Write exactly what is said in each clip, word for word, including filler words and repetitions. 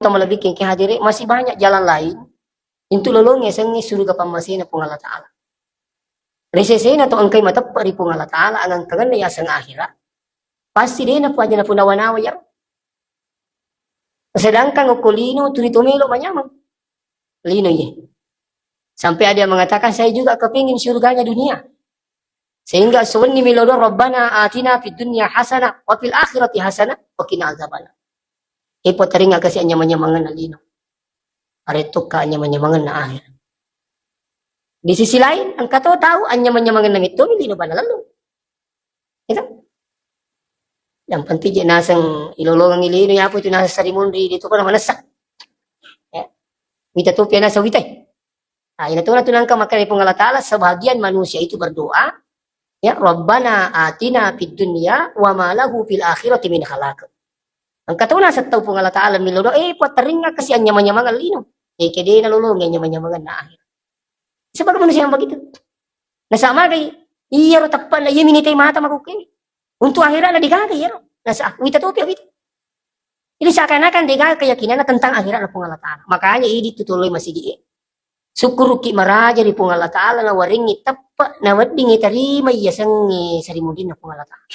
Tomalebbikeng ke hadere, masih banyak jalan lain untuk lolongi yasengnge suruga pammasena Puang Allah Ta'ala. Ri sesena to engkai mateppe ri Puang Allah Ta'ala, angangkangenna yaseng akhirat, pasti de napuaja napunawa-nawa yaro. Sedangkan okko lino tuli to melo manyameng. Lino ye. Sampai ada yang mengatakan, "Saya juga kepingin surganya dunia." Sehingga suwenni melo doa, "Rabbana atina fid dunya hasanah wa fil akhirati hasanah wa qina azabannar." Eh, Puang, taringa kasi anyamang-nyamangenna lino. Arettokka anyamang-nyamangenna akhir. Di sisi lain, engka to tau anyamang-nyamangenna metto mi lino bana lalu. Iya kan? Yang penting je naseng ilolongang ilino, ya apa itu naseng sarimunri, itu pun manessa. Ya. Wita topi naseng witai. Nah, ina tu nangka makkeda Puang Allah Ta'ala, sebahagian manusia itu berdoa, ya, "Rabbana atina fid dunya wa ma lahu fil akhirati min khalaq." Engka tona settau Puang Allah Ta'ala melo doa, eh, Puang, taringa kasi anyamang-nyamangenna lino. Eh, kedena lolongi anyamang-nyamangenna akhir. Sebagai manusia yang begitu. Nasaba magai, iyaro teppana iya minitai mata makukke. Untuk akhirat na degaga iyaro. Nasa wita topi wita. Jadi seakan-akan degaga keyakinanna tentang akhirat na Puang Allah Ta'ala. Makanya idi tu toloi masigi e. Sukkuruki maraja ri Puang Allah Ta'ala, nawaringi teppe, naweddingi tarima yasengnge sarimunrinna Puang Allah Ta'ala.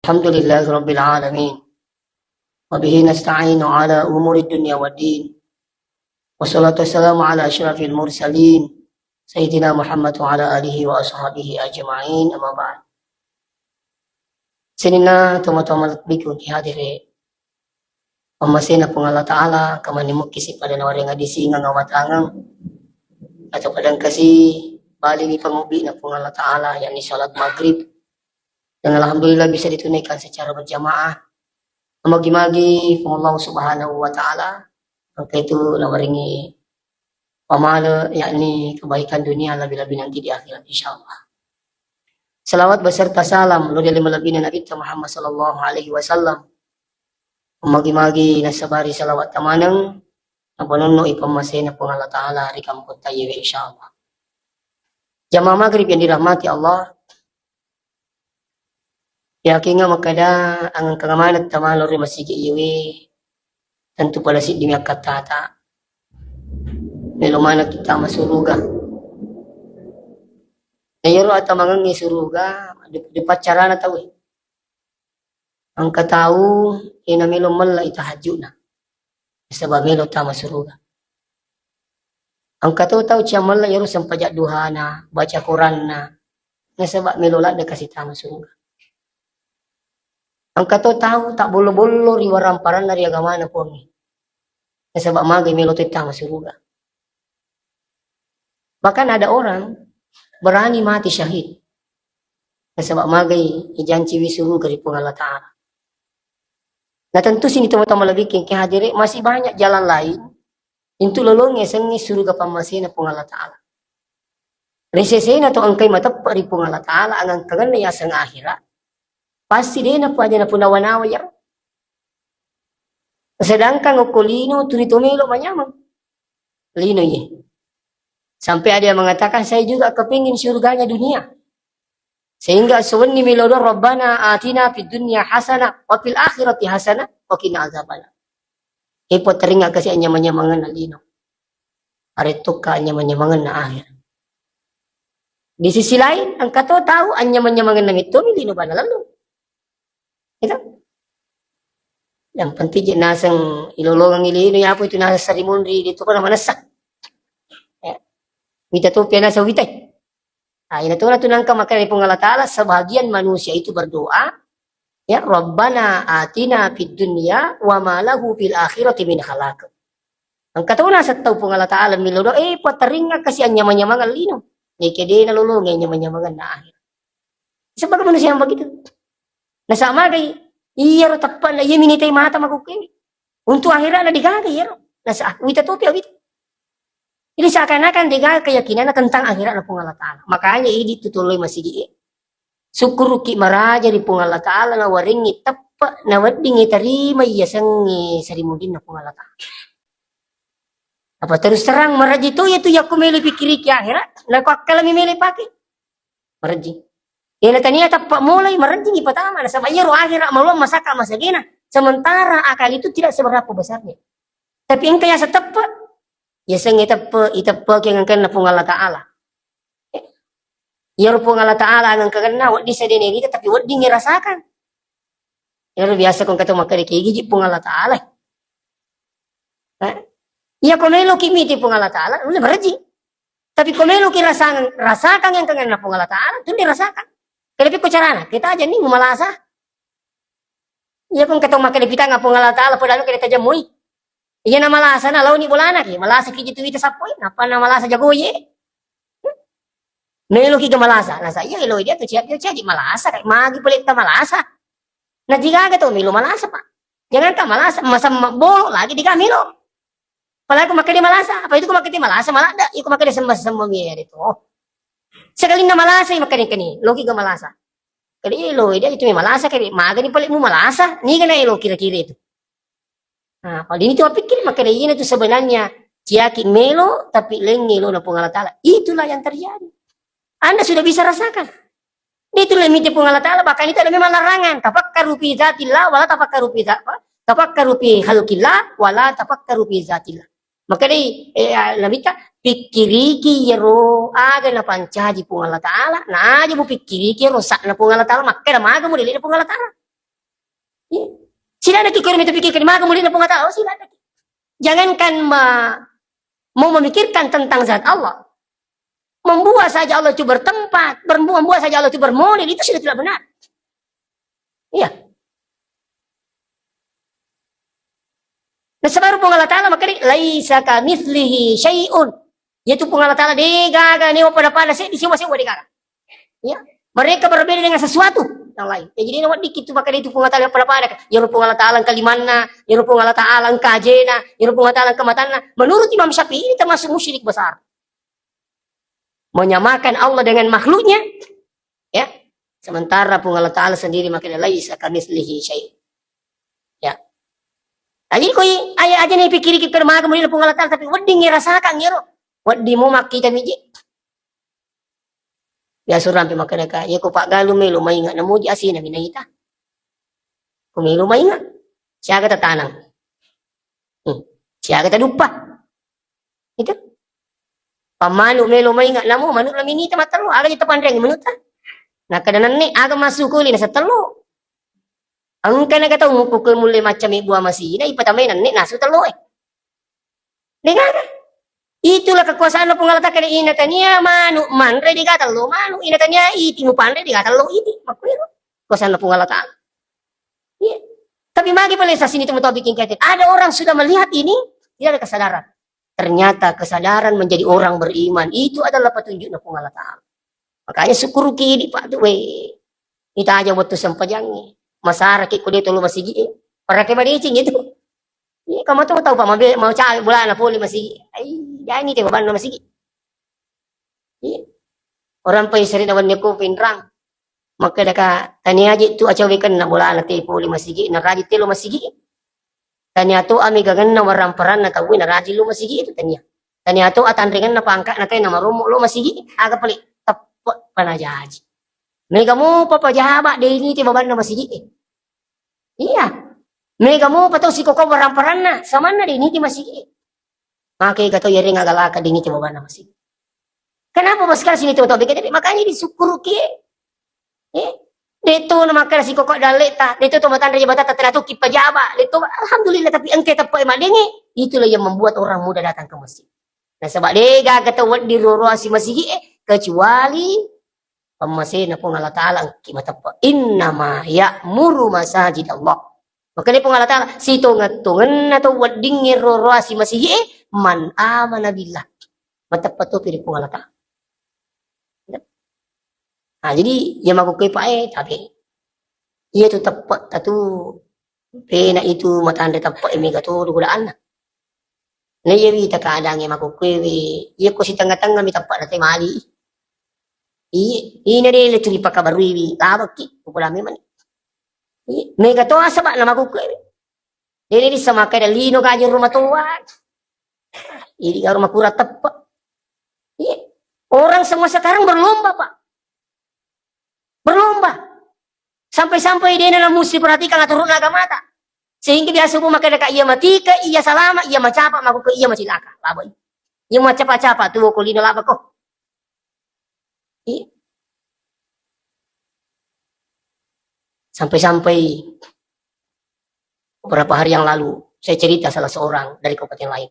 Alhamdulillahi Rabbil Alamin. Wa bihi nasta'inu ala umuri dunya wa din. Wassalatu wassalamu ala asyrafil mursalin, Sayyidina Muhammad wa ala alihi wa ashabihi ajma'in, amma ba'd. Sininna tomatoa malebbiku ki hadire, pammasena Puang Allah Ta'ala, kamani mukki sipada nawarenga disingang awatangeng, atau kadang kasi bali mi pangobbi na Puang Allah Ta'ala, yakni salat maghrib. Dan alhamdulillah bisa ditunaikan secara berjamaah. Magi-magi Puang Allah Subhanahu wa Ta'ala, engka itu nawaringi pamale, yakni kebaikan dunia, lebih-lebih nanti di akhirat, insyaallah. Salawat beserta salam lo ri ale malebbina Nabitta Muhammad sallallahu alaihi wasallam. Magi-magi nasabari salawat tamaneng, napanonno i pammasena Puang Allah Ta'ala ri kampung tayyiwe, insyaallah. Jamaah maghrib yang dirahmati Allah, yakinga makkeda angengkang maneng tamalo ri masigi iyewe, tentu pada siddi mi akkattata. Melo maneng kita masuruga. Na iyaro atamangengnge suruga, di, dipaccarana tauwe. Engka tau ena melo mella i tahajudna. Nasaba melo tama suruga. Engka to tau cia mella iyaro sempajang duhana, baca Quranna. Nasaba melo ladde kasi tama suruga. Engka to tau tabbollo-bollo ri waramparanna ri agamana Puangnge. Nasaba magai melo to tama suruga. Bahkan ada orang berani mati syahid. Nasaba magai ijanciwi suruga ri Puang Allah Ta'ala. Nah, tentu sini teman-teman lebih ke hadire, masih banyak jalan lain untuk lolongi yasengnge suruga pammasena Puang Allah Ta'ala. Ri sesena to engkai mateppe ri Puang Allah Ta'ala, angangkangenna yaseng akhirat, pasti de napuaja napunawa-nawa iyaro. Sedangkan okko lino tuli to melo manyameng. Lino ye. Sampai ada yang mengatakan, "Saya juga kepingin surganya dunia." Sehingga suwenni melo doa, "Rabbana atina fid dunya hasanah wa fil akhirati hasanah wa qina azabannar." Ipo teringa kasi anyamang-nyamangenna lino. Arettokka anyamang-nyamangenna akhir. Di sisi lain, engka to tau anyamang-nyamangenna metto mi lino bana lalu. Itu. Yang penting je naseng ilolongang ilino, ya apa itu naseng sarimunri, itu kan manessa. Ya. Wita topi naseng witai. Nah, ina tu nangka makkeda Puang Allah Ta'ala, sebahagian manusia itu berdoa, ya, "Rabbana atina fid dunya wa ma lahu fil akhirati min khalaq." Engka tona settau Puang Allah Ta'ala melo doa, eh, Puang, taringa kasi anyamang-nyamangenna lino. Neke de nalolongi anyamang-nyamangenna akhir. Sebagai manusia yang begitu. Nasaba magai, iyaro teppana iya minitai mata makukke. Untuk akhirat na degaga iyaro. Nasa wita topi wita. Jadi seakan-akan degaga keyakinanna tentang akhirat na Puang Allah Ta'ala. Makanya idi tu toloi masigi e. Sukkuruki maraja ri Puang Allah Ta'ala nawaringi teppe, naweddingi tarima yasengnge sarimunrinna Puang Allah Ta'ala. Apa terus terang maraji tu ya tu yakko melo pikiriki akhirat, nako akkalami melo pake. Maraji. Iya, na tania teppe' mulai, merejjing ipatama. Nasaba iyaro akhirat malua masaka masagena. Sementara akal itu tidak seberapa besarnya. Tapi engka yaseng teppe', yasengnge teppe', iteppe'ki angengkenna Puang Allah Ta'ala. Iyaro Puang Allah Ta'ala angengkenna wedding sedena irita, tapi wedding irasakang. Iyaro biasa ko engka tau makkeda, "Kegiji Puang Allah Ta'ala." Eh? Iya, ko meloki miti Puang Allah Ta'ala, nulle merejjing. Tapi ko meloki rasang-, rasakang angengkenna Puang Allah Ta'ala, tuli rasakang. Kenapa ko carana? Kita aja nih malasa. Iya, ko engka tau makkeda, "Pitanga Puang Allah Ta'ala, padahal kada tajemmui." Iya, na malasa, na laoni bolana, ki malasa ki jitu ita sappoi, nappa na malasa jagoye. Meloki ga malasa, nasa iya eloi dia tu cia-, cia-, caji malasa, kai magi pole ta malasa. Na jigaga tau melo malasa, Pak. Jangankan malasa, masamma bolo lagi diga melo. Apalagi ko makkeda malasa, apa itu ko makkeda malasa, maladda, iko makkeda semba-semba mi ya itu. Sekalinna malasa, makkeda kani, loki ga malasa. Kali elo, dia itu malasa, kali magani pale mu malasa, niga na elo kira-kira itu. Nah, kalau ini tuh pikir, makkeda iyana tu sebenarnya ciaki melo, tapi laing elona Puang Allah Ta'ala. Itulah yang terjadi. Anda sudah bisa rasakan. Itu le mite Puang Allah Ta'ala, bahkan itu ada memang larangan. Tafakkaru fi dzatillah, wala tafakkaru fi dza-, apa? Tafakkaru fi khalqillah, wala tafakkaru fi dzatillah. Makkeda, eh, Nabitta, pikkiriki iyaro aga napancaji Puang Allah Ta'ala, na aja mupikkiriki iyaro sa'na Puang Allah Ta'ala, makkeda maga mudelena Puang Allah Ta'ala. Iya. Siladdaki kero mita pikirkan maga mudelena Puang Allah Ta'ala, oh, siladdaki. Jangankan ma-, mau memikirkan tentang zat Allah. Membuat saja Allah itu bertempat, bermbu-, membuat saja Allah itu bermodel, itu sudah tidak benar. Iya. Nasaba Puang Allah Ta'ala makkeda, "Laisa kamitslihi syai'un." Yaitu Puang Allah Ta'ala de gaga newa pada-pada seddi, sewa-sewa de gaga. Ya. Mereka berbeda dengan sesuatu yang lain. Ya, jadi nawa dikit tu makkeda itu Puang Allah Ta'ala pada-pada. Ya Puang Allah Ta'ala engka limanna, ya Puang Allah Ta'ala engka ajena, ya Puang Allah Ta'ala engka matanna. Menurut Imam Syafi'i ini termasuk musyrik besar. Menyamakan Allah dengan makhluknya, ya. Sementara Puang Allah Ta'ala sendiri makkeda laisa kamitslihi syai'. Ya. Nah, jadi koi aja, aja nih pikiriki kero maga mudelena Puang Allah Ta'ala, tapi wedding irasakang iyaro. Wedding mu makkita miji. Biasa rampe makkeda ka, iya ko paggalu melo mainga namuji asina minaita. Ko melo mainga. Siaga tatanang. Hmm. Siaga taduppa. Itu. Pammanu melo mainga namu, manu la minita mattello, aga je tapanreang manutta. Nakkeda nenne, aga masukuli nasa tello. Engka naga tau mukkukue mulle macca mebbua masina, ipatamai nenne nasu tello e. Degaga. Itulah kekuasaanna Puang Allah Ta'ala, ina tania manu manre dega tello manu, ina tania iti mupanre dega tello iti. Makkuero. Kekuasaanna Puang Allah Ta'ala. Iya. Tapi magi pale sasini tu matoa bikin kayak ada orang sudah melihat ini, tidak ada kesadaran. Ternyata kesadaran menjadi orang beriman itu adalah petunjuknya Puang Allah Ta'ala. Makanya syukur kidi Pak tu, weh. Ita aja waktu sempajangi. Masara ki kude tolu masigi. Para ke madecing itu. Iya, kamu tahu tahu Pak mabe mau cari bola na poli masigi. Ai, jadi te babanna masigi. Iya. Orang pai sering dawan neko pinrang. Makkeda ka, tania je tu acawekenna bolana te pole masigi, naraji te lo masigi. Tania to ami gangenna waramparanna tauwe naraji lo masigi itu tania. Tania to atanrengenna pangka'na te namarommo lo masigi, aga pale teppe' panajaji. Mega mopa pajaba de niti babanna masigi e. Iya. Mega mopa tau sikoko waramparanna, samanna de niti masigi e. Maka ega to iyareng agalaka dingiti babanna masigi. Kenapa bos sekali sini tuh tau bikin? Makanya disukkuruki. Eh, de to na makkeda sikoko dalleta, de to to matanre jabatatta tena to ki pajaba, de to alhamdulillah tapi engka teppe madenge, itulah yang membuat orang mudah datang ke masjid. Nasaba de gaga tau wedding roroasi masigi e, kecuali pammasena Puang Allah Ta'ala engki mateppe. Innama ya'muru masajid Allah. Makanya Puang Allah Ta'ala, sitongeng-tongenna tau weddingnge roroasi masigi e, man amana billah. Mateppe topi ri Puang Allah Ta'ala. Nah, jadi iya makkukue Pak e, tapi iya tu teppe tatu pena itu matanre teppe e mega to godaanna. Na iya wita keadaangnge makkukue wi, iya ko sitengnga-tengnga mi teppe na te mali. Iya, ina de le tuli pakabarui wi, labekki, pukula memang. Iya, mega to asaba na makkukue wi. Dene dissa makkeda lino gajeng rumah tua. Idi garu makura teppe. Iya. Orang semua sekarang berlomba, Pak. Sampai-sampai dena namusti perhatikan aturan agamata. Sehingga biasa bu makkeda ka iya matika, iya salama, iya macapa, makuke iya macilaka. Labai. Iya macapa-capa tuo ko lino laba ko. Iya. Sampai-sampai beberapa hari yang lalu saya cerita salah seorang dari kabupaten lain.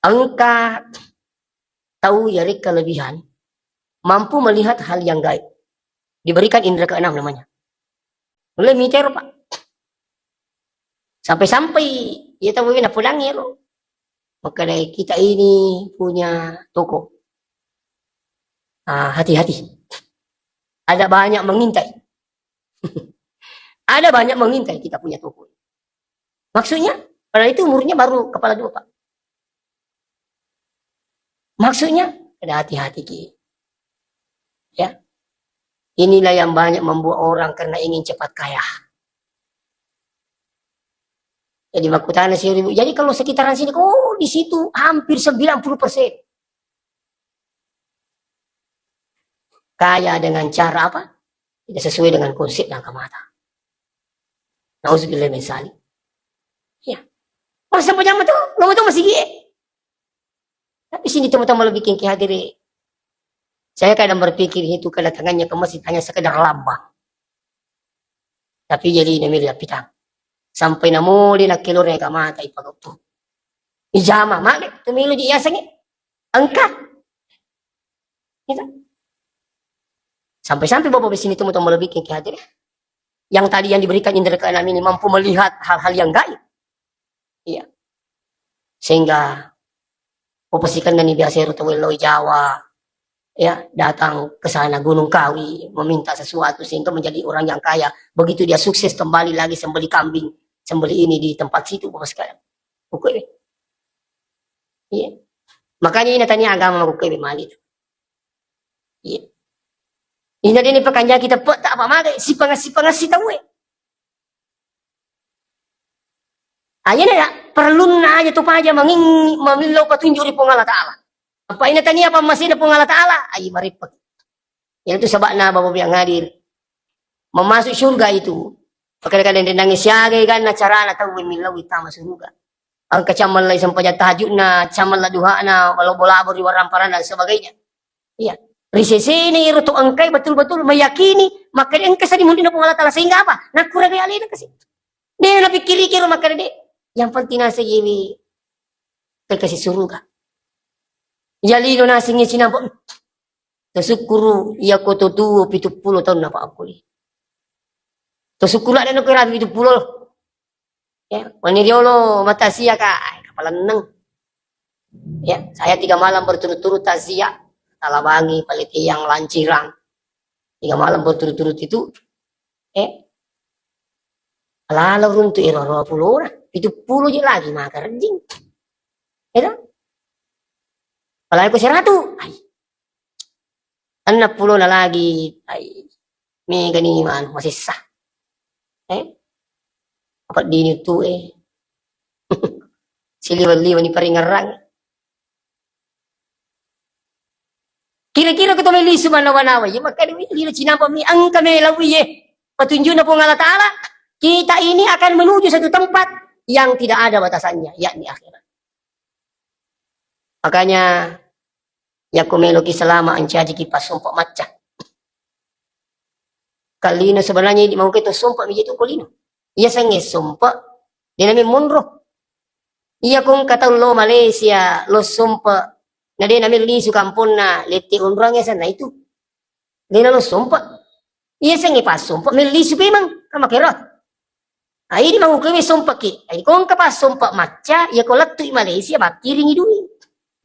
Engka tau yareka kelebihan mampu melihat hal yang gaib. Diberikan indera keenam namanya. Mulai mitero, Pak. Sampai-sampai ya tahu na pulang ya lo. Makanya kita ini punya toko. Ah, hati-hati. Ada banyak mengintai. Ada banyak mengintai kita punya toko. Maksudnya, padahal itu umurnya baru kepala dua, Pak. Maksudnya, ada hati-hati ki. Ya. Inilah yang banyak membuat orang karena ingin cepat kaya. Jadi makutana si ibu. Jadi kalau sekitaran sini, oh, di situ hampir sembilan puluh persen kaya dengan cara apa? Tidak sesuai dengan konsep dan kemata. Nauzubillah min zalik. Iya. Masa pajama tu, lo tu masih gie. Tapi sini teman-teman lebih kengki hadir. Saya kadang berpikir itu kedatangannya ke masjid hanya sekedar lambang. Tapi jadi namiri lapitang. Sampai namoli nakkelore ka mata ipagau tu. Ijama, mage, tu milu ji yasengi. Engka. Gitu. Sampai-sampai Bapak di sini teman-teman lebih kengki hadir. Yang tadi yang diberikan indera keenam ini mampu melihat hal-hal yang gaib. Iya. Sehingga, oh, pasti kan nani biasa ero tau lao Jawa, ya, datang ke sana Gunung Kawi meminta sesuatu sehingga menjadi orang yang kaya. Begitu dia sukses kembali lagi sembeli kambing, sembeli ini di tempat situ, Bapak sekalian. Oke. Iya. Makanya ini tanya agama aku ke mali. Iya. Ini dia ni pekanjaki tepe tak apa magai, sipangasi-pangasi tau eh. Ayana ya, perlunna aja tu paja manging-, mamillau petunjuk ri Puang Allah Ta'ala. Apa ina tania pammasena Puang Allah Ta'ala, ayi mareppa. Itu sebabna Bapak yang hadir. Memasuk surga itu. Kadang-kadang dendangi siaga ganna carana tau millau tama surga. Engka cammalla sempajang tahajudna, cammalla duhana, walau bolabo ri warang parana dan sebagainya. Iya. Ri sesena ero to engkai betul-betul meyakini, makkeda engka sadi munrinna Puang Allah Ta'ala, sehingga apa? Nakkuragai alena kasi. De napikkiriki ero makkeda de. Yang penting nasengiwi te kasi suruga. Jalino nasengi sinampa. Tasukkuru iya ko to tuo pitu pulo taunna pa akkuli. Tasukkuru ada nako rapi pitu pulo. Ya, mani riolo mata sia ka, ai, kapalenneng. Ya, saya tiga malam berturut-turut takziah, Talabangi, Paleteang, Lancirang. Tiga malam berturut-turut itu, eh, lalo runtu ero dua puluh orang, pitu pulo je lagi maka rejing. Ya toh? Apalagi ko seratu, ai. Enneng pulona lagi, ai, megani manu masessa. Eh? Apa dini tu eh? Siliweng-liweng ni paringerang. Kira-kira kita melisu manawa-nawa, ya, maka dia lino cinampa mi engka melawi, ya. Petunjuknya Puang Allah Ta'ala, kita ini akan menuju satu tempat yang tidak ada batasannya, yakni akhirat. Makanya, yakko meloki salama, ancajiki passompa macca. Kallino sebenarnya idi mau kita sompa mi itu kolino. Iya sange sompa, de nami monro. Iya kong kata lo Malaysia, lo sompa, na de nami lisu kamponna, lette onrang ya sana itu. De nalo sompa. Iya sange pas sompa, melisu pemang, kamakero. Ai di mangukumi sompaki. Ai kong ka pas sompa macca, iya ko lettu i Malaysia, bakkiringi dui.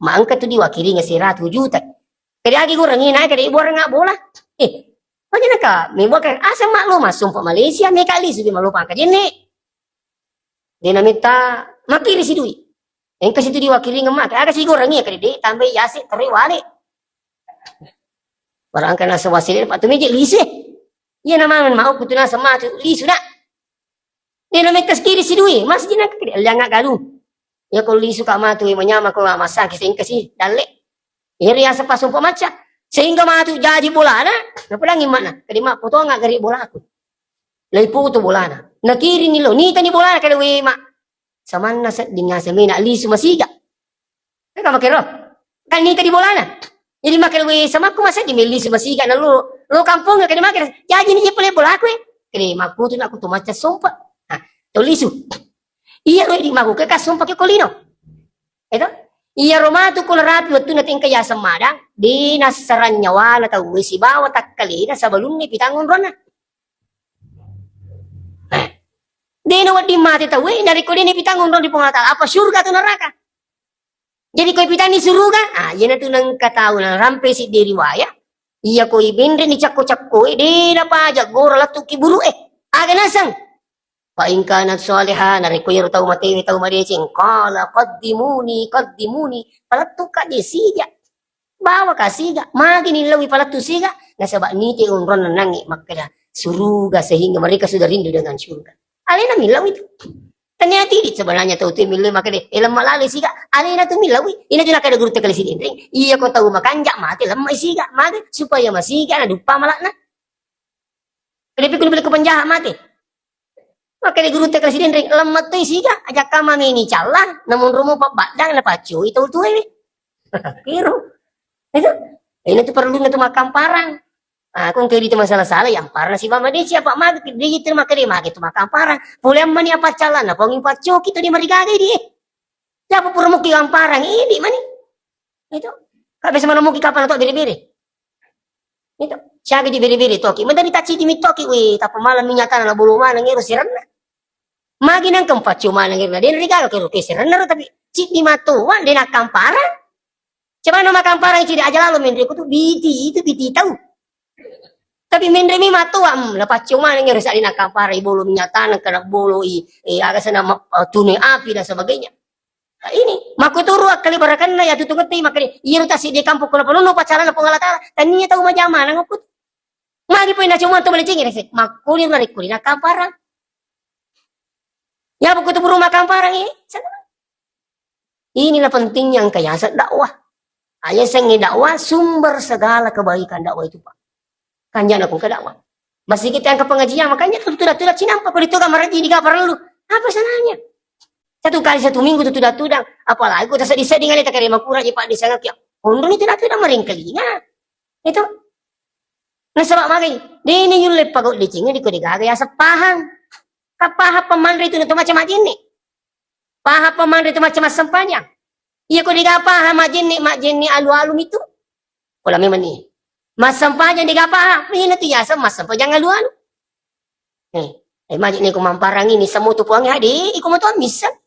Mangka tu diwakiringa seratu juta. Kadi agi gorengi naik kadi buaranga bola. Eh, aja naka, mi buaka asa mak lo mas sompa Malaysia, mi kali subi malo pangka jenne. De namita makiri si dui. Engka situ diwakiringa mak, aga si gorengi kadi de tambai yase terui wale. Barangka nasa wasile, Pak, tu meje lisu, eh. Iya, na maneng mau kutu nasa matu lisu, nak. Dia namanya taskiri si dui, masih jinak kiri, lianga galu. Ya, kalau lisu ka matu, eh, manyama ko masaki sengka si dalle. Iya, riasa pas umpa macca. Sehingga matu jaji bolana, napedangi makna. Kadi mak, potong nggak gari bola aku. Laipoto bolana. Nakirinni lo, nitani bolana kada we ma. Samanna sedding ngaseng mena lisu masiga. Kan makero. Kan nitani bolana. Jadi makero we samakku masedding melisu masiga na lo. Lo kampung kada makero. Jaji ni pole bolaku e. Kede makkutu nak kutu macca sompa. Nah, to lisu. Iya ro di maku ke kasompa ke kolino. Eto? Iyaro matu ko narapi wettunna tengka yaseng madang, de nassarang nyawana tauwe sibawa takkalena sabalunni pitang onronna. Eh. De nawedding mate tauwe, narekko de napitang onrong ri Puang Allah Taala, apa syurga atau neraka? Jadi ko pitanni suruga, ah, iyanatu nengka tau narampe siddi riwaya, iya ko ibenre ni cakko-cakko e, de napaja gora lettu ki buru e. Aga naseng? Fa in kanat shalihah, narekko iyaro tau matewe tau madeceng, qala qaddimuni, qaddimuni, palettukka je siga. Bawaka siga, magi ni lawi palettu siga, nasaba nite onronna nangnge makkeda suruga sehingga mereka sudah rindu dengan surga. Alena millawi tu. Tania tidi sebenarnya tau tu millawi makkeda, eh, lemma lale siga, alena tu millawi. Ina tu nakkeda guru tekali sidenreng, iya ko tau makanja mate lemma siga, magi supaya masiga na duppa malakna. Kelepi ku beli ko penjahat mate. Makkeda gurutta kala sidenreng, lemmettoi siga, ajakka mameni calla, namonro mo pabbaddang, napaccoi tau tuae. Kiro. Itu. Ini tu perluna tu makkamparang. Ah, kong kedi tu masalah-salah, yang parna si mama deci apa magi, dia itu makkeda magi tu makkamparang. Pole ammani apa calla, napongi paccoki tu dia marigaga di. Siapa pura muki kamparang, ini mani. Itu. Kak biasa mana muki kapang atau bere-bere. Itu, siaga ji bere-bere toki. Mentari tacidi mi toki, weh, tappa malam minyak tanah na bolo maneng ero sirenna. Magi nang kempaccio maneng ero na denri gaga kero ke sirenna ro, tapi cidi matoa de nakkamparang. Coba no makkamparang cidi aja lalo menre ku tu biti, itu biti tau. Tapi menre mi matoa, hmm, na paccio maneng ero sa de nakkamparang, i bolo minyak tanah, kena bolo i, eh, aga sana ma-, eh, tunai api dan sebagainya. Ini, makkuturu akkali barakanna ya tutungette makkeda, iyaro tassiddi kampung kuna panunnu pacarana Puang Allah Taala, tania tau majama nangukut. Magi poi nacuma to malicing rese, makkuni narekko ri nakkamparang. Ya buku tu buru makkamparang ini. Inilah pentingnya engka yaseng dakwah. Ayasengnge dakwah sumber segala kebaikan dakwah itu, Pak. Kanjana ku engka dakwah. Masih kita angka pengajian, makanya tu tuda-tuda cinampa ko ditoga maraji diga parellu. Apa salahnya? Satu kali satu minggu tu tuda-tudang. Apalagi ko taseddi-seddi ngale takare makura je Pak desa ngaki. Onroni tuda-tudang maringkalinga. Itu. Nasaba magai, dene yulle pago decengnge diko degaga yaseng pahang. Ka pahang pamanre itu na to macam-macam ni. Pahang pamanre tu macam massempajang. Iya ko dega pahang majenne, majenne alu-alu mitu. Pola memang ni. Massempajang dega pahang. Ina tu yaseng massempajang alu-alu. Eh, eh, majenne ko mamparang ini semua tu puang hadi, iko mau tu misseng.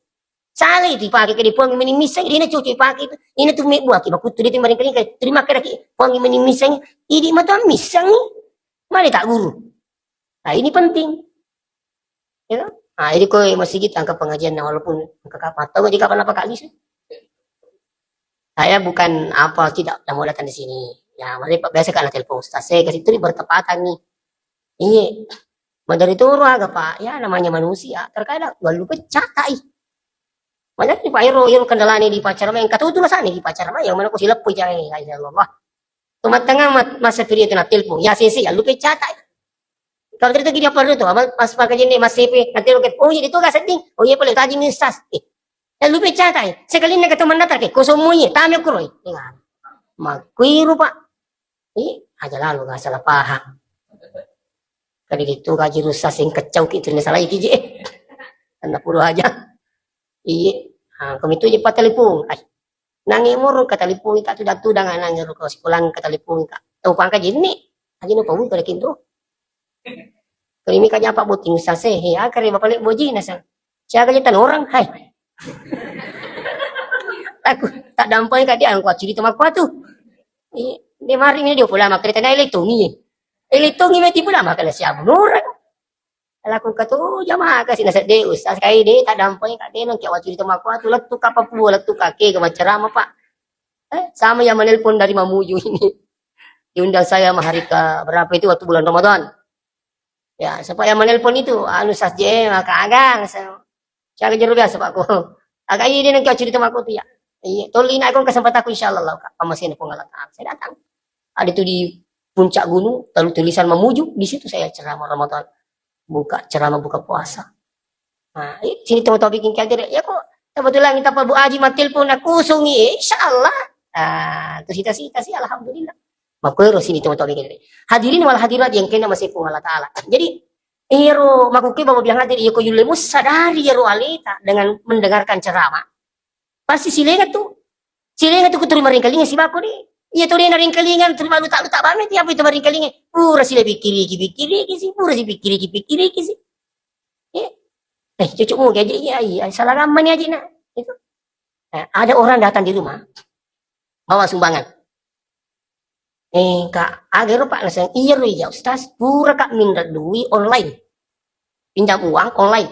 Sale tu ipake ke di puang meni misseng, dina cucu ipake itu. Ina tu me buah ki makuttu dia tu maringkaling. Terima kasih puang meni misseng. Idi mau tu misseng ni. Mana tak guru? Nah, ini penting. Ya kan? Nah, jadi kowe masigi angka pengajian, nah, walaupun angka kapan, tahu aja kapan apa kali sih? Saya bukan apa, tidak, tidak mau datang di sini. Ya, mereka biasa kan telepon ustaz, saya kasih itu bertepatan nih. Iya. Madari turu aga, Pak. Ya, namanya manusia. Terkadang walu pecah tai. Banyak nih, Pak, iro, iro kendalanya di pacar main. Kata itu lah sana di pacar main. Yang mana aku silap pun jangan, ya Allah. Tumattengah mat-, masa periode na telepon. Ya, sese, ya, lupa catat. Kalau cerita gini apa dulu tuh? Mas, pas pakai jenis Mas C P, nanti lo, "Oh iya, itu gak sedih. Oh iya, boleh tadi nih, Sas." Eh, ya, lupa catat. Sekali nak ketemu datang, eh, kosong mo iya, tami aku, Roy. Iya. Makuiru, Pak. Ih, aja lalu, nggak salah paham. Kali itu gaji rusak sing kecau ki, itu salah iki, je. Anak puluh aja. Iya. Ah, kami itu je, Pak, telepon. Ay, Nange moro katalipungi ka tudang-tudang anange ro ko sikolang katalipungi ka. Tau pangka jinni. Aji no pawu kare kintu. Kami ka japa botting sase. He, akare bapale boji nasa. Siaga je tanorang. Hai. Aku tak dampai ka dia angkua curi temaku tu. Iya, dia mari ni dia pula makare tanai letongi. Eh, letongi meti pula makale siabu norang. Laku katu jamaah kasi nasedde ustaz kai de tadampai ka de nang kiawa cerita mako atu lettu ka Papua, lettu ka ke ke macerama, Pak. Eh, sama yang menelpon dari Mamuju ini. Diundang saya mah hari ke berapa itu waktu bulan Ramadan. Ya, siapa yang menelpon itu? Anu Sas J M, maka agang. Saya, saya jero biasa, Pak, ko. Aga iya de nang kiawa cerita mako tu ya. Iya, tolina aku kesempatan aku insyaallah, Kak. Pamasena Puang Allah Taala. Saya datang. Ada tu di puncak gunung, lalu tulisan Mamuju, di situ saya ceramah Ramadan. buka ceramah buka puasa. Nah, i-, sini tau-tau bikin kaget ya kok. Kebetulan kita Pak Bu Aji mattelepon, aku sungi, insya Allah. Ah, tu sita-sita sih, alhamdulillah. Makkoro sini tau-tau bikin. Hadirin wal hadirat yang kena masih pun Allah Ta'ala. Jadi, iyaro makuke bawa biang hadir, iya ko yulle musadari iyaro aleta dengan mendengarkan ceramah. Pasti silenga tu. Silenga tu kuturi maringkalinga sibako de. Iya tu de naringkalinga, turi malu tak, lu tak bame, tiap itu maringkalinga. Pura sile pikiriki, pikiriki sih, pura si pikiriki, pikiriki sih. Eh, eh, cucukmu gaji, iya, iya, salah ramani aja nak. Itu. Eh, ada orang datang di rumah, bawa sumbangan. Eh, Kak, agero Pak naseng, iya ro iya Ustaz, pura Kak minreng dui online. Pinjam uang online.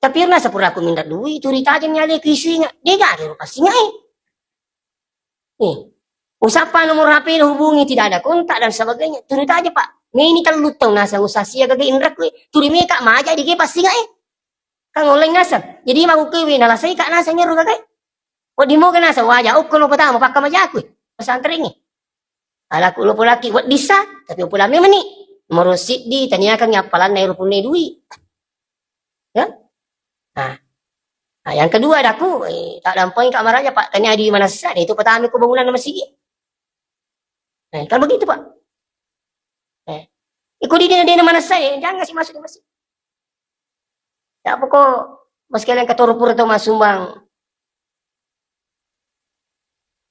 Tapi ro nasa pura aku minreng dui, turi tajeng nyale ku isinga. Dega agero pasti ngai. Eh, usappa nomor H P, hubungi, tidak ada kontak dan sebagainya. Turi tajeng Pak. Meni tellu taung naseng usasia gaga inrek we. Turi meka maja dige pasti ngai. Kan online naseng. Jadi mau kewe nalasai Kak naseng ero gagai. Wedding moga naseng waja okko lo pertama pakka majaku pesantrengnge. Alaku lo polaki wedding sa, tapi upulame meni. Nomor siddi taniakan appalanna ero punne dui. Ya? Nah. Nah, yang kedua daku, eh, tak dampeng Kak maraja Pak, tania di manessa, itu pertama ku bangunan masigi. Eh, kan begitu Pak. Eh, iko di dena, dena manessa, eh, jangan sih masuk di masjid. Ya, pokok, maskalian katoro pura tau massumbang.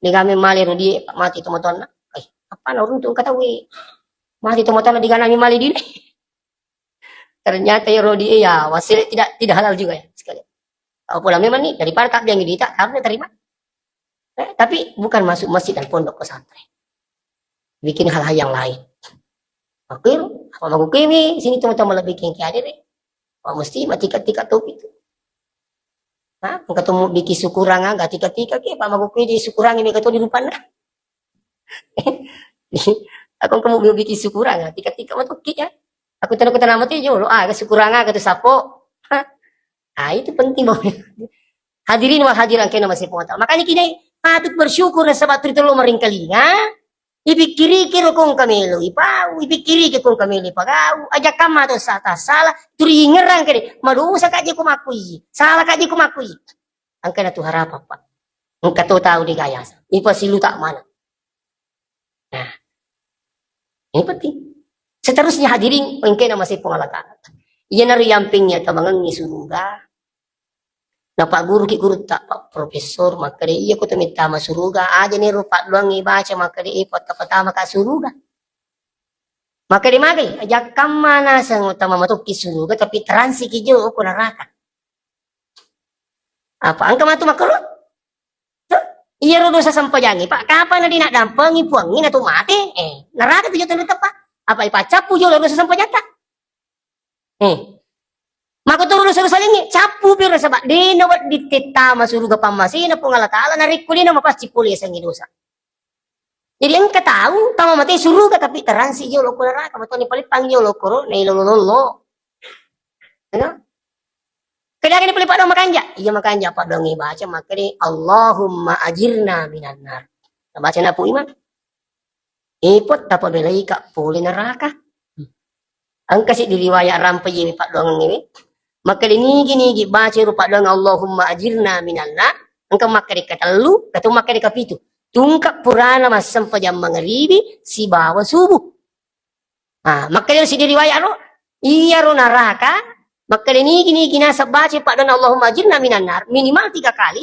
Digame male rodi, mati tomatoanna. Eh, apa na uruntu engka tau, eh, mati tomatoanna diganami male di. Ternyata ya rodi, eh, ya, wasile tidak, tidak halal juga ya, sekali. Kalau pula memang nih, daripada tak biang dita, harusnya terima. Eh, tapi bukan masuk masjid dan pondok pesantren. Bikin hal-hal yang lain. Makir, apa makukimi, sini teman-teman lebih kengki hadir, eh. Pak mesti mah tika-tika topi tu. Hah? Engka tu mu bikin syukuran aga tika-tika ke, Pak makukimi di syukuran ini kata di rupanna. Aku kamu bikin syukuran aga tika-tika mah toki ya. Aku tanda kota nama tu jolo, ah, syukuran aga tu sapo. Hah? Ah, itu penting banget. Hadirin wal hadirat kena masih pengetahuan. Makanya kini patut bersyukur nasaba turi tello maringkalinga. Ipikkiriki ro kong kamelo ipau, ipikkiriki kong kamelo ipagau. Aja kamma to sa-, tasala, turi ingerang kede. Madosa kaje ko makkui. Salah kaje ko makkui. Angkana tu harapan, Pak. Engka to tau di gayasa. Ipasilu tak mana. Nah, ini penting. Seterusnya hadirin, engkena masih pengalakan. Iya naru yampingnya tamangengi suruga. Napagguruki gurutta, Pak Profesor, makkeda, "Iya, ko to mettama suruga, aja nero paddoangnge baca, makkeda, eh, patta-, patama ka suruga." Makkeda, "Magai, ajakkamma naseng tama matokki suruga, tapi transiki jo ko neraka." Apa engka matu makkoro? Tuh, iyaro dosa sempajangnge, Pak, kapang na dinadampengi Puangnge natu mate, eh, neraka tu jo tau teppa. Apa ipaccappu jo dosa sempajatta? Eh. Makkotoro dosa-dosa laingnge, cappu pi nasaba de nawedding tettama suruga pammasena Puang Allah Taala narekko de namapacci pole yasengnge dosa. Jadi engka tau tama mate suruga tapi taransi jolo ko neraka, matoni paleppang jolo koro nailolo-lolo. Eno? Kedagani pole paddoang makanja? Iya makanja paddoangnge baca makkeda Allahumma ajirna minan nar. Baca na Pu Imang. Ipot tapabelaika pole neraka. Engka siddi riwayat rampe yewe paddoangengngewe. Makkeda nigi-nigi baca ro paddoang Allahumma ajirna minan nar. Engka makkeda katellu, katu makkeda kapitu. Tungka purana massempajang mangaribi sibawa subuh. Ah, makkeda siddi riwayat ro, iyaro neraka, makkeda nigi-nigi naseng baca paddoang Allahumma ajirna minan nar, minimal tiga kali,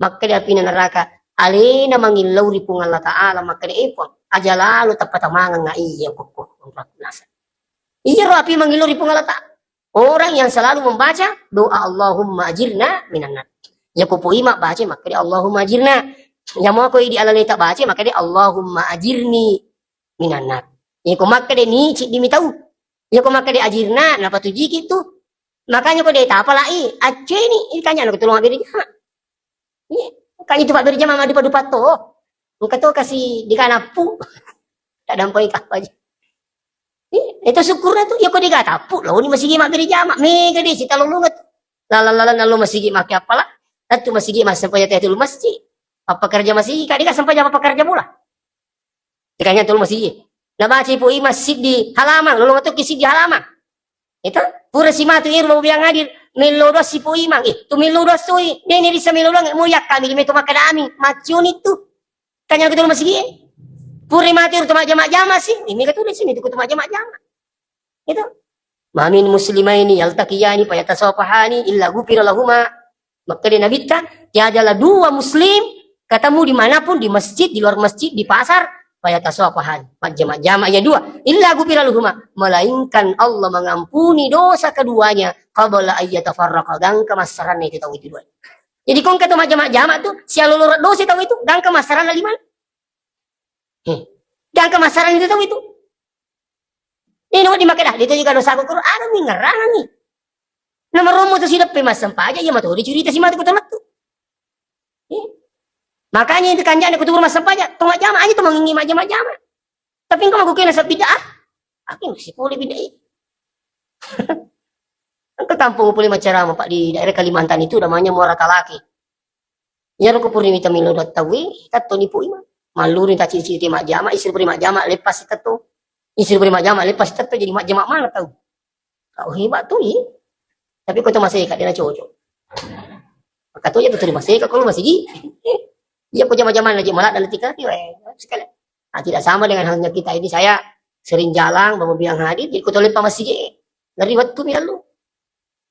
Makkeda apina neraka, alena mangillau ri Puang Allah Ta'ala, makkeda, "Eh, Puang, aja lalo tappa tamangengnga iya kokko, onrokku naseng." Iyaro api mangillau ri Puang Allah Ta'ala. Orang yang selalu membaca doa Allahumma ajirna minan nar. Yako poima baca makkeda Allahumma ajirna. Yamako idi alaleta baca makkeda Allahumma ajirni minan nar. Yako makkeda ni ciddi mi tau. Yako makkeda ajirna napatujiki tu. Makanya ko de tapalai, acceni, ikanya ko tulung mabbere jama. Iya, makanya itu mabbere jama madupa-dupa to. Engka to kasi dikanappu. Tak dampai kapa aja. Iya, itu syukurnya tu, ya ko diga tappu, launi masigi mabbere jama, mega de sitalolunga tu. Lalang-lalang nallo masigi make appala, tentu masigi massempajang tahiyatul masjid. Apa kerja masigi, kak diga sempajang apa kerja bola. Ikanya tulu masigi. Nabaca ipu ima siddi halamang, lolo matuki siddi halamang. Itu pura simatu ero mau biang hadir, mello doang sipo imang. Eh, tu mello doang soi, dene risa mello doang, mau yakka mi meto makkadami, maccuni tu. Kanya ketua masigi. Pura mati ero tu majama-jama sih, ini ketua sini tu ketua majama-jama. Itu. Ma min muslimaini yaltaqiyani fayatasafahani illa ghufira lahuma. Makkeda Nabitta, tiadalah dua muslim ketemu dimanapun, di masjid, di luar masjid, di pasar, fayatasafahani. Majama-jama ya dua. Illa ghufira lahuma. Melainkan Allah mengampuni dosa keduanya. Qabla ayyatafarraqa. Gangka massaranna itu tau itu dua. Jadi kong kata majama-jama tu, sialolo dosa tau itu, gangka massaranna lima. Hmm. Gangka massaranna itu tau itu. Ini nama dimakai dah, dia juga dosa aku kurang, ada mi ngerangi. Nama romo tu sideppe massempajang, iya matu dicurita si matu kota lettu. Eh. Makanya itu kanjana kutubur massempajang, tong majama aja tu mengingi majama-jama. Tapi engkau mau kena sebid'ah, aku masih boleh bid'ah. Engkau kampung boleh macam apa di daerah Kalimantan itu namanya Muara Talake. Iyaro ko purani mita melo dua tauwe, tatto nipu imang. Malluri taciciti majjama, isru puri majjama, leppasi tetto. Isru puri majjama, leppasi tetto, jadi majjama mana tau. Kau hebat tu, iya. Tapi ko to maseka, dia na cocok. Maka to iya tu tuli maseka, kalau masigi. Iya, ko jama-jama lagi malah dan tika, iya, sekali. Ah, tidak sama dengan halnya kita ini, saya sering jalan, bawa biang hadir, jadi ko to leppa masigi. Dari waktu mi lalu.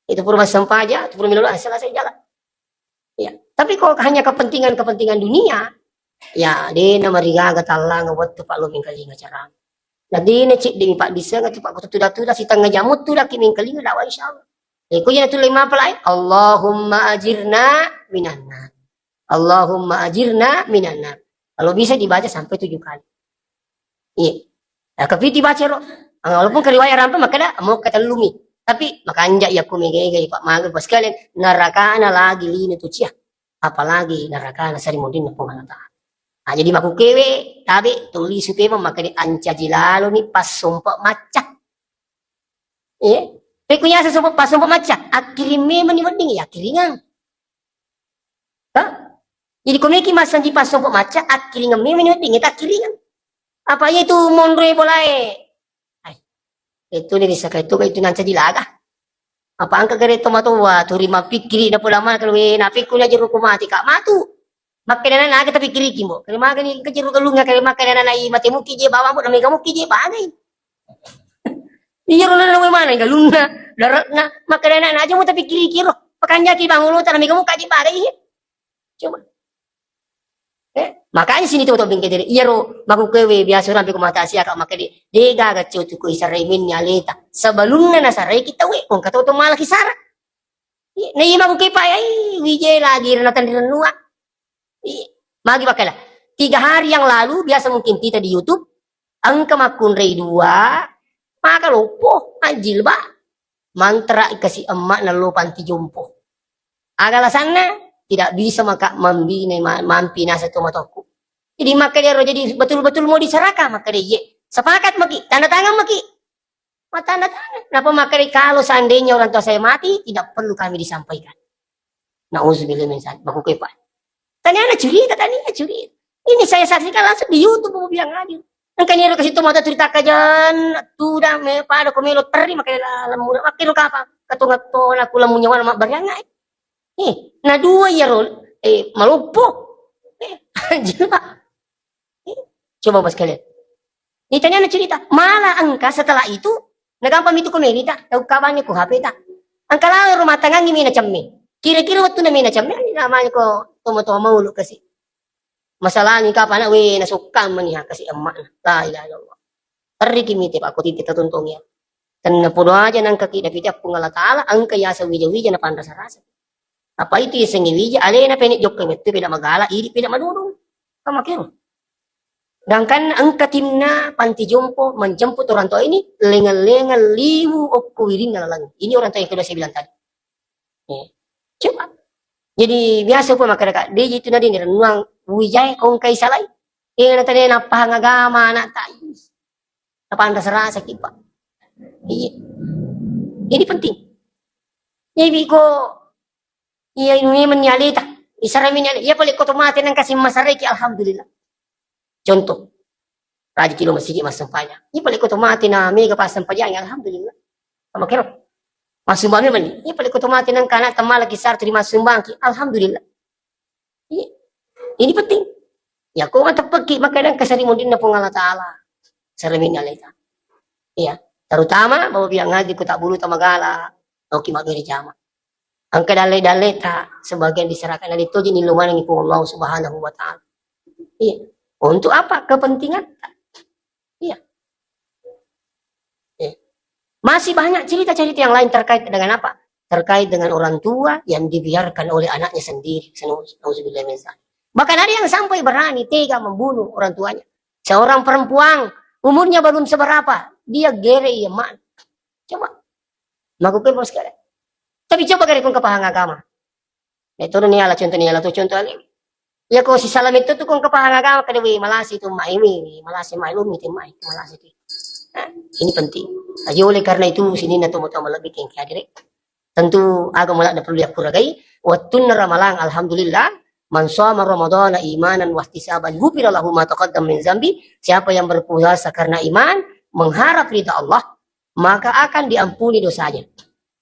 Itu pura massempajang, itu pura melo, ah, selesai jalan. Ya, tapi kok hanya kepentingan-kepentingan dunia, ya, de na marigaga tallang wettu Pak lo mengkalinga carana. Na de na cedde mi Pak disseng tu Pak ko tuda-tuda sitengnga jamu tu daki mengkalinga dakwah insyaallah. Eh, ko iya tu lima apa lain? Allahumma ajirna minan nar. Allahumma ajirna minan nar. Kalau bisa dibaca sampai tujuh kali. Iya. Nah, kapiti baca ro. Ah, walaupun ke riwayat rampe makkeda mau ketellumi. Tapi makanja iya ku mega-ega Pak maga pas sekalian narakana lagi lino tu cia. Apalagi narakana sari mundinna Puang Allah Taala. Ah, jadi makukewe tabe tuli supe makkeda ancaji lalo ni pas sompa macca. Iya. Pekku nyasa sompa pas sompa macca. Akkiring memang ni wedding ya akkiringang. Hah? Jadi ko meki massanji pas sompa macca, akkiringeng memang ni wedding, eta akkiringeng. Apa iya tu monroe bolae? Ai. Itu ni bisa kai tu, itu nancaji laga. Apa engka gare to matoa, turi mapikkiri na pola mana kalau we na pikku na jeru ko mati ka matu. Makkeda na aga tapikkiriki mo. Kare magani ke jeru galunga kare makkeda na i mate muki je bawa mo na mega muki je bagai. Iya ro na mana galunna, daratna, makkeda na aja mo tapikkiriki ro. Pakanjaki bang ulota na mega muka je bagai. Coba. Eh, makanya sini tuh tobing kedere. Iyaro makukewe biasa rampe ko mata sia ka makkede. De gaga cotu ko isarai minni aleta. Sebelumnya nasarai kita we, kong katoto malah kisara. Iya, na iya makukepa ai wije lagi rena tanri renua. Iya. Magi bakala. Tiga hari yang lalu biasa mungkin kita di YouTube engka makkunrai dua, maka loppo, ajilba. Mantra kasi emma nallo panti jompo. Aga alasanna? Tidak bisa maka mambina ma-, mampi nasa tu matokku. Jadi maka dia jadi betul-betul mau diserahkan maka dia ye. Sepakat maki, tanda tangan maki. Matanda tangan. Napa maka dia kalau seandainya orang tua saya mati, tidak perlu kami disampaikan. Nauzubillah min zalik. Baku kepa. Taniana cerita, taniana cerita. Ini saya saksikan langsung di YouTube, mau bilang adil. Engka niro kasi to mata cerita kajan, tudang me pada ko melo terri makai la-, lemmu, makai lo kapa, katonga to na kula munyawa ma bariangai. Eh, na dua iya rol, eh, maloppo. Eh, anjir, Pak. Eh, coba Bapak sekalian. Ini taniana cerita. Malah engka setelah itu, nagampang itu komedi ta, tau kabannya ku H P ta. Engka lalu rumah tangga ini mina cemme. Kira-kira waktu na mina cemme, ini namanya ko tomo-tomo ulu kasi. Masalahnya kapana we na sukkang mani ha kasi emma na. La ilaha illallah. Terri ki mite Pak, ko titi tatuntung ya. Tenna podo aja nangka ki dapiti Puang Allah Taala, engka yasa wija-wija na panrasa-rasa. Apa itu yasengnge wija, alena pene jokka mettu peda magala, idi peda madudung. Kamakiro. Sedangkan engka timna panti jompo menjemput orang tua ini, lengan-lengan liwu okko wirinna laleng. Ini orang tua yang kedua saya bilang tadi. Eh, coba. Jadi biasa pun masyarakat, dia itu nadi rennuang wijae kong kai salai. Eh, na tadi napahang agama anak tai. Apa anda serasa ki, Pak? Iya. Ini penting. Jadi ko iya ini menni alita. Isara menni alita. Iya pale ko to mate nang kasih masareki, alhamdulillah. Contoh. Rajin ki lo masigi massempajang. Iya pale ko to mate na mega passempajangi, alhamdulillah. Sama kero. Massumbang memang ni. Iya, paling kau mati nang kana temala kisar terima sumbang ki. Alhamdulillah. Iya. Ini penting. Ya, kau mata peki maka dan kasari mundin na Puang Allah Ta'ala. Saramin aleta. Iya. Terutama bahwa biang ngaji ku tak bulu tamagala. Oke, mak beri jama. Engka dalle-dalle ta sebagian diserahkan dari toji ni lumanengi Puang Allah Subhanahu wa Ta'ala. Iya. Untuk apa? Kepentingan. Iya. Iya. Masih banyak cerita-cerita yang lain terkait dengan apa? Terkait dengan orang tua yang dibiarkan oleh anaknya sendiri. Nauzubillah min zalik. Bahkan ada yang sampai berani tega membunuh orang tuanya. Seorang perempuan umurnya belum seberapa, dia gere iya mak. Coba. Melakukan apa sekali? Tapi coba kare kong kepahang agama. Nek turun ni ala contoh ni ala tu contoh ale. Ya ko si salam itu tu kong kepahang agama kada wi malasi tu mai wi malasi mai lumi tu mai malasi tu. Nah, ini penting. Jadi oleh karena itu sini na tomo-tomo lebih keng hadir. Tentu agama la perlu diakur gai. Wattunna Ramalang alhamdulillah. Man shoma Ramadana imanan wahtisaban ghufira lahu ma taqaddam min zambi. Siapa yang berpuasa karena iman, mengharap ridha Allah, maka akan diampuni dosanya.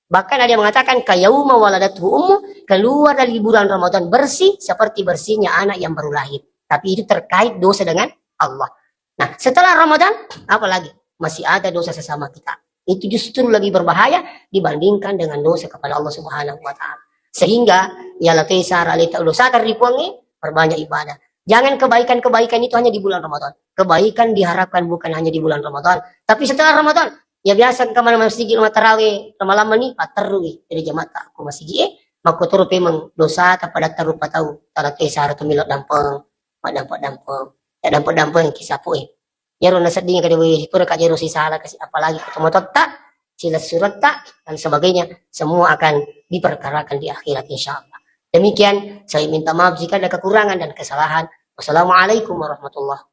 Bahkan ada yang mengatakan kayauma waladathu ummu, keluar dari bulan Ramadan bersih seperti bersihnya anak yang baru lahir. Tapi itu terkait dosa dengan Allah. Nah, setelah Ramadan, apa lagi? Masih ada dosa sesama kita. Itu justru lebih berbahaya dibandingkan dengan dosa kepada Allah Subhanahu wa Ta'ala. Sehingga ya latesa raleta dosa karipuangi, perbanyak ibadah. Jangan kebaikan-kebaikan itu hanya di bulan Ramadan. Kebaikan diharapkan bukan hanya di bulan Ramadan, tapi setelah Ramadan. Ya biasa engka mana masigi rumah tarawih lama-lama ni paterrui jadi jamaah ku masigi e, makkotoro pemeng dosa ta pada tarupa tau tala tesa ro tu milo dampeng, maddampeng-dampeng. Ya dampeng-dampeng kisah pue. Iyaro nasedding kada we pura ka jero sisala kasi apalagi ko tomatotta, silessuretta dan sebagainya, semua akan diperkarakan di akhirat insyaallah. Demikian, saya minta maaf jika ada kekurangan dan kesalahan. Wassalamualaikum warahmatullahi